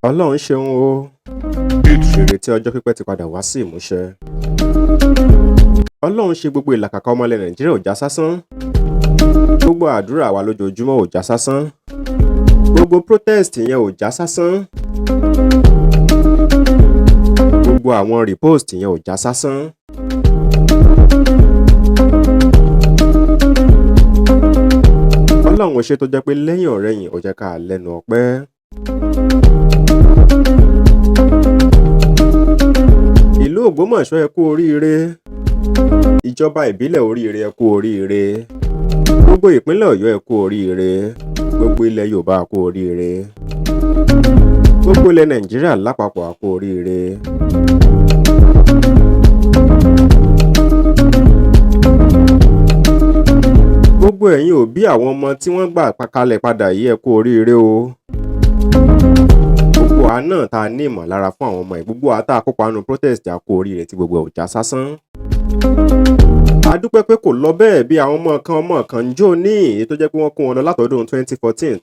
Ọlọ́run ṣeun o. Ìrètí ọjọ́ pípẹ́ ti padà wá sí ìmúṣẹ. Ọlọ́run ṣe, gbogbo ìlàkàkà ọmọ ilẹ̀ Nàìjíríà ò já sásán. Gbogbo àdúrà wa lójoojúmọ́ ò já sásán. Gbogbo protest yẹn ò já sásán. Gbogbo àwọn repost yẹn ò já sásán. Ọlọ́run ò ṣe tó jẹ́ pé lẹ́yìn ọ̀rẹyìn ó jẹ́ ká lẹ́nu ọpẹ́. Ìlú Ògbómọ̀ṣọ́, ẹ kú oríire. Ìjọba ìbílẹ̀ Oríire, ẹ kú oríire. Gbogbo ìpínlẹ̀ Ọ̀yọ́, ẹ kú oríire. Gbogbo ilẹ̀ Yorùbá, kú oríire. Gbogbo ilẹ̀ Nàìjíríà lápapọ̀, a kú oríire. Gbogbo ẹ̀yin òbí àwọn ọmọ tí wọ́n gbà kalẹ̀ padà yìí, ẹ kú oríire o. Gbogbo àwa náà tá a ní ìmọ̀lára fún àwọn ọmọ yìí, gbogbo àwa tá a kópa nínú protest, a kú oríire tí gbogbo ẹ̀ ò já sásán. A dúpẹ́ pé kò lọ bẹ́ẹ̀ bí àwọn ọmọ kan ń jó ní èyí tó jẹ́ pé wọ́n kó wọn lọ látọdún 2014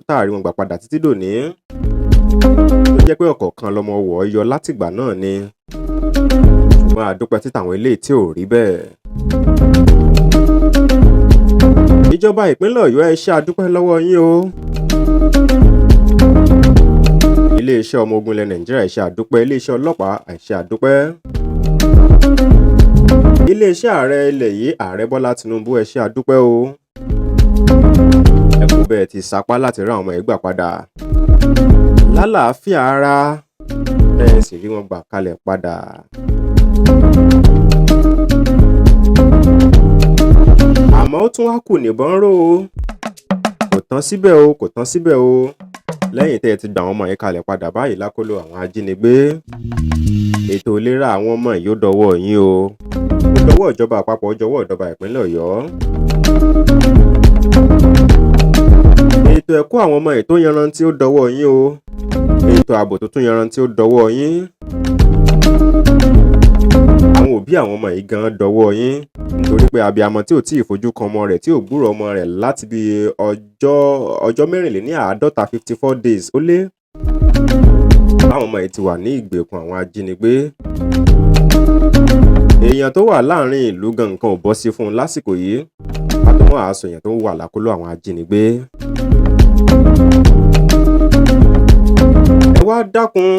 táàrí wọn gbà padà títí dòní, tó jẹ́ pé ọ̀kọ̀ọ̀kan lọmọ wọ̀ ọ́ yọ látìgbà náà ni. Ṣùgbọ́n a dúpẹ́ tí tàwọn eléyìí tí ò rí bẹ́ẹ̀. Ìjọba ìpínlẹ̀ Ọ̀yọ́, ẹ ṣé, a dúpẹ́ lọ́wọ́ yín o. Iléeṣẹ́ ọmọ ogun ilẹ̀ Nàìjíríà, ẹ ṣé, a dúpẹ́. Iléeṣẹ́ ọlọ́pàá, ẹ ṣé, a dúpẹ́. Iléeṣẹ́ ààrẹ ilẹ̀ yìí, Ààrẹ Bọ́lá Tinubu, ẹ ṣé, a dúpẹ́ o. Ẹ kú bẹ́ẹ̀ ti sapá láti rán àwọn ọmọ yìí gbà padà lálàáfíà ara, ẹ sì rí wọn gbà kalẹ̀ padà. Àmọ́ ó tún wá kù níbọn ró o. Kò tán síbẹ̀ o, kò tán síbẹ̀ o. Lẹ́yìn tẹ́ ẹ ti gba àwọn ọmọ yìí kalẹ̀ padà báyìí lákọlò àwọn ajínigbé, ètò ìlera àwọn ọmọ yìí ó dọwọ́ yín o. Ó dọwọ́ ìjọba àpapọ̀, ó dọwọ́ ìjọba ìpínlẹ̀ Ọ̀yọ́. Ètò ẹ̀kọ́ àwọn ọmọ yìí tó yanrantí ó dọwọ́ yín o. Ètò ààbò tó tún yanrantí ó dọwọ́ yín. Àwọn òbí àwọn ọmọ yìí gan dọwọ́ yín, nítorí pé abiyamọ tí ò tí ì fojú kan ọmọ rẹ̀, tí ò gbúròó ọmọ rẹ̀ láti bí ọjọ́ 54, 54 days ó lé, táwọn ọmọ yìí ti wà ní ìgbèkùn àwọn ajínigbé. Èèyàn tó wà láàrin ìlú gan, nǹkan ò bọ́ sí fún un lásìkò yìí, àtọmọ́ àásọ èèyàn tó wà lákọlò àwọn ajínigbé. Ẹ wá dákun,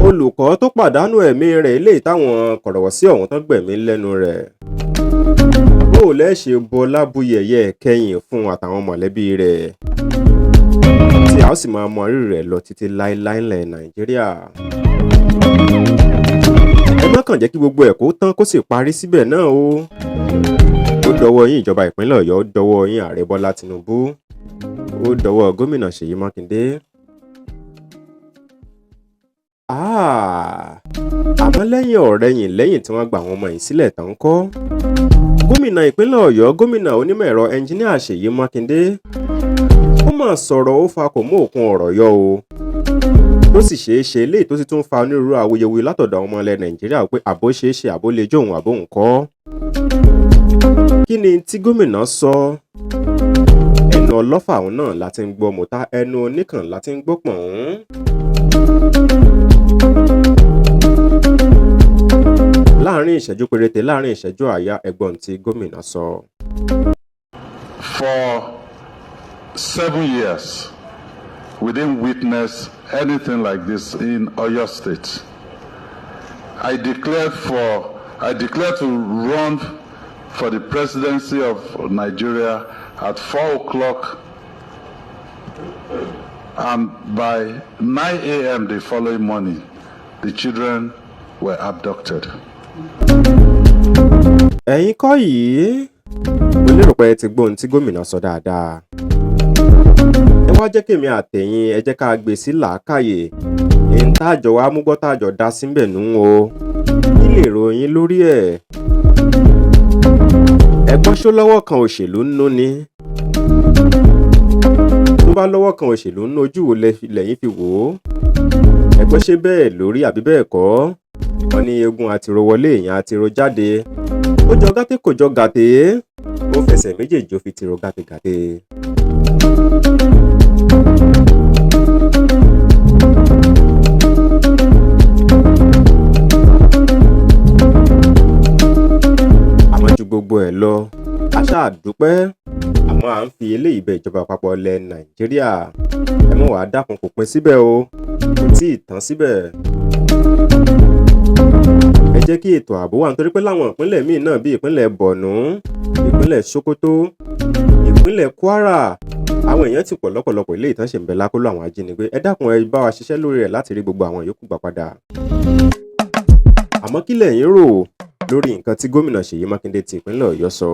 olùkọ́ tó pàdánù ẹ̀mí rẹ̀ eléyìí táwọn kọ̀rọ̀wọ̀sí ọ̀hún tán gbẹ̀mí lẹ́nu rẹ̀, bó o lẹ́ ṣe bọlá buyẹ̀yẹ kẹ́yìn fún àtàwọn mọ̀lẹ́bí rẹ̀, tí a ó sì máa mọ rírì rẹ̀ lọ títí láéláé ńlẹ̀ Nàìjíríà. Ẹ má kàn jẹ́ kí gbogbo ẹ̀ kó tán kó sì parí síbẹ̀ náà o. Ó dọwọ́ yín, ìjọba ìpínlẹ̀ Ọ̀yọ́. Ó dọwọ́ yín, Ààrẹ Bọ́lá Tinubu. Ó dọwọ́ gómìnà Ṣèyí Mákindé. Àmọ́ lẹ́yìn ọ̀rẹyìn, lẹ́yìn tí wọ́n gba àwọn ọmọ yìí sílẹ̀ tán kọ́, gómìnà ìpínlẹ̀ Ọ̀yọ́, gómìnà onímọ̀ ẹ̀rọ ẹnjiníà Ṣèyí Mákindé, ó mà sọ̀rọ̀, ó fa kò mú òkun ọ̀rọ̀ yọ o. Ó sì ṣeé ṣe eléyìí tó sì tún fa onírúurú awuyewuye látọ̀dọ̀ àwọn ọmọ ilẹ̀ Nàìjíríà pé àbó ṣeé ṣe, àbó lè jóun, àbó ń kọ́. Kí ni tí gómìnà sọ? Ẹnu ọlọ́fà òun náà la ti ń gbọ́ mọ́ta, ẹnu oníkàn la ti ń gbọ́ pọ̀n. Láàárín ìṣẹ́jú péréte, láàárín ìṣẹ́jú àáyá, ẹgbọ́n tí gómìnà sọ. For 7 years, we didn't witness anything like this in Oyo State. I declared to run for the presidency of Nigeria at 4 o'clock, and by 9 a.m. the following morning, the children were abducted. Ẹ̀yin kọ́ yìí, mo lérò pé ẹ ti gbọ́ ohun tí gómìnà sọ dáadáa. Ẹ wá jẹ́ kémi àtẹ̀yin, ẹ jẹ́ ká gbé sí làákàyè èyí táàjọ wa mú gbọ́, táàjọ dá síbẹ̀ nù o. Kí lè ròyìn lórí ẹ̀? Ẹ gbọ́, ṣó lọ́wọ́ kan òṣèlú ń nú ni? Tó bá lọ́wọ́ kan òṣèlú ń nú, ojú wo lẹ́yìn fi wò ó? Ẹ gbọ́, ṣé bẹ́ẹ̀ lórí àbí bẹ́ẹ̀ kọ́? Wọ́n ní eégún àtìrò wọlé, èèyàn àtìrò jáde. Ó jọ gàtè, kò jọ gàtè, ó fẹsẹ̀ méjèèjì ó fi tìrò gàtègàtè. lọ. A ṣáà dúpẹ́, àmọ́ à ń fi eléyìí bẹ ìjọba àpapọ̀ ilẹ̀ Nàìjíríà. Ẹ mọ̀ wàá dákun, kò pin síbẹ̀ o, kò tí ì tán síbẹ̀. Ẹ jẹ́ kí ètò ààbò wà, nítorí pé láwọn ìpínlẹ̀ míì náà bíi ìpínlẹ̀ Borno, ìpínlẹ̀ Sokoto, ìpínlẹ̀ Kwara, àwọn èèyàn ti pọ̀ lọ́pọ̀lọpọ̀ ilé ìtàn ṣe ń bẹ lákọlò àwọn ajínigbé. Ẹ dákun, ẹ bá wa ṣiṣẹ́ lórí rẹ̀ láti rí gbogbo àwọn yòókù gbà padà. Àmọ́ kí lẹ̀yin rò lórí nǹkan tí gómìnà Ṣèyí Mákindé ti ìpínlẹ̀ Ọ̀yọ́ sọ?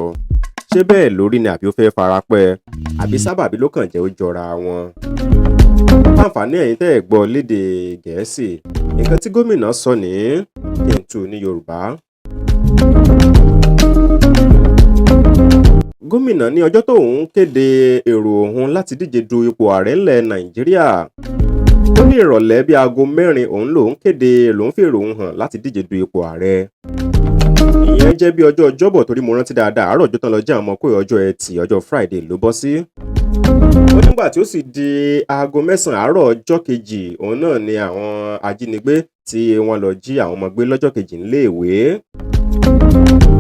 Ṣé bẹ́ẹ̀ lórí ni, àbí ó fẹ́ fara pẹ́, àbí sábàbí ló kàn jẹ́ ó jọra wọn? Fáǹfààní ẹ̀yin tẹ́ ẹ̀ gbọ́ lédè Gẹ̀ẹ́sì, nǹkan tí gómìnà sọ ní kí n tú ní Yorùbá. Gómìnà ní ọjọ́ tóun kéde èrò òun láti díje du ipò ààrẹ ńlẹ̀ Nàìjíríà, ó ní ìrọ̀lẹ́ bíi aago 4 òun lòun kéde, lòun fèrò òun hàn láti díje du ipò ààrẹ. Ìyẹn jẹ́ bí ọjọ́ Ọjọ́bọ̀, torí mo rántí dáadáa, àárọ̀ ọjọ́ tán lọ jẹ́ àwọn ọmọ kó ọjọ́ Ẹtì, ọjọ́ Friday ló bọ́ sí. Ó nígbà tí ó sì di aago 9 àárọ̀ ọjọ́ kejì, òun náà ni àwọn ajínigbé tí wọ́n lọ jí àwọn ọmọ gbé lọ́jọ́ kejì níléèwé.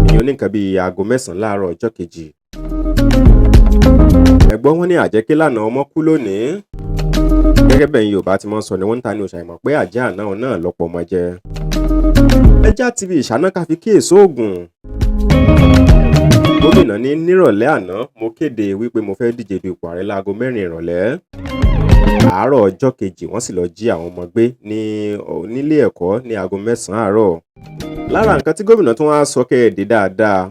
Ìyẹn ní nǹkan bíi aago 9 láàárọ̀ ọjọ́ kejì. Ẹ̀gbọ́n wọn ní àjẹké lánàá, ọmọ kú lónìí. Gẹ́gẹ́ bẹ́ẹ̀ Yorùbá ti mọ́ sọ ni wọ́n ń ta ní oṣù àìmọ̀ pé àjẹ́ àná náà lọ́pọ̀ ọmọ jẹ. Ẹjá ti bí ìṣáná ká fi kíyèsí oògùn. Gómìnà ní nírọ̀lẹ́ àná mo kéde wípé mo fẹ́ díje du ipò ààrẹ láago 4 ìrọ̀lẹ́. Àárọ̀ ọjọ́ kejì, wọ́n sì lọ jí àwọn ọmọ gbé ní nílé ẹ̀kọ́ ní aago 9 àárọ̀. Lára nǹkan tí gómìnà tún wá sọ kẹ́ẹ̀dé dáadáa,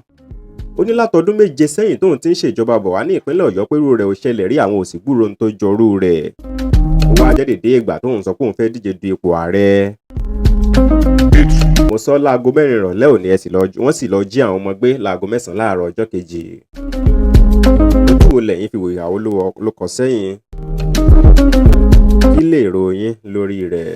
ó ní látọdún 7 sẹ́yìn tóun ti ń ṣèjọba bọ̀ wá ní ìpínlẹ̀ Ọ̀yọ́, pé irú rẹ̀ ò ṣẹlẹ̀ rí, àwọn ò sì gbúròó ohun tó jọrú rẹ̀. Ó wá jẹ́ dédé ìgbà tóun sọ pé òun fẹ́ díje du ipò ààrẹ. Mo sọ láago 4 ìrọ̀lẹ́ òní, ẹ sì lọ, wọ́n sì lọ jí àwọn ọmọ gbé láago 9 láàárọ̀ ọjọ́ kejì. Ojú wo lẹ̀yin fi wò ìyàwó ló kọ sẹ́yìn? Kí lè ròyìn lórí rẹ̀?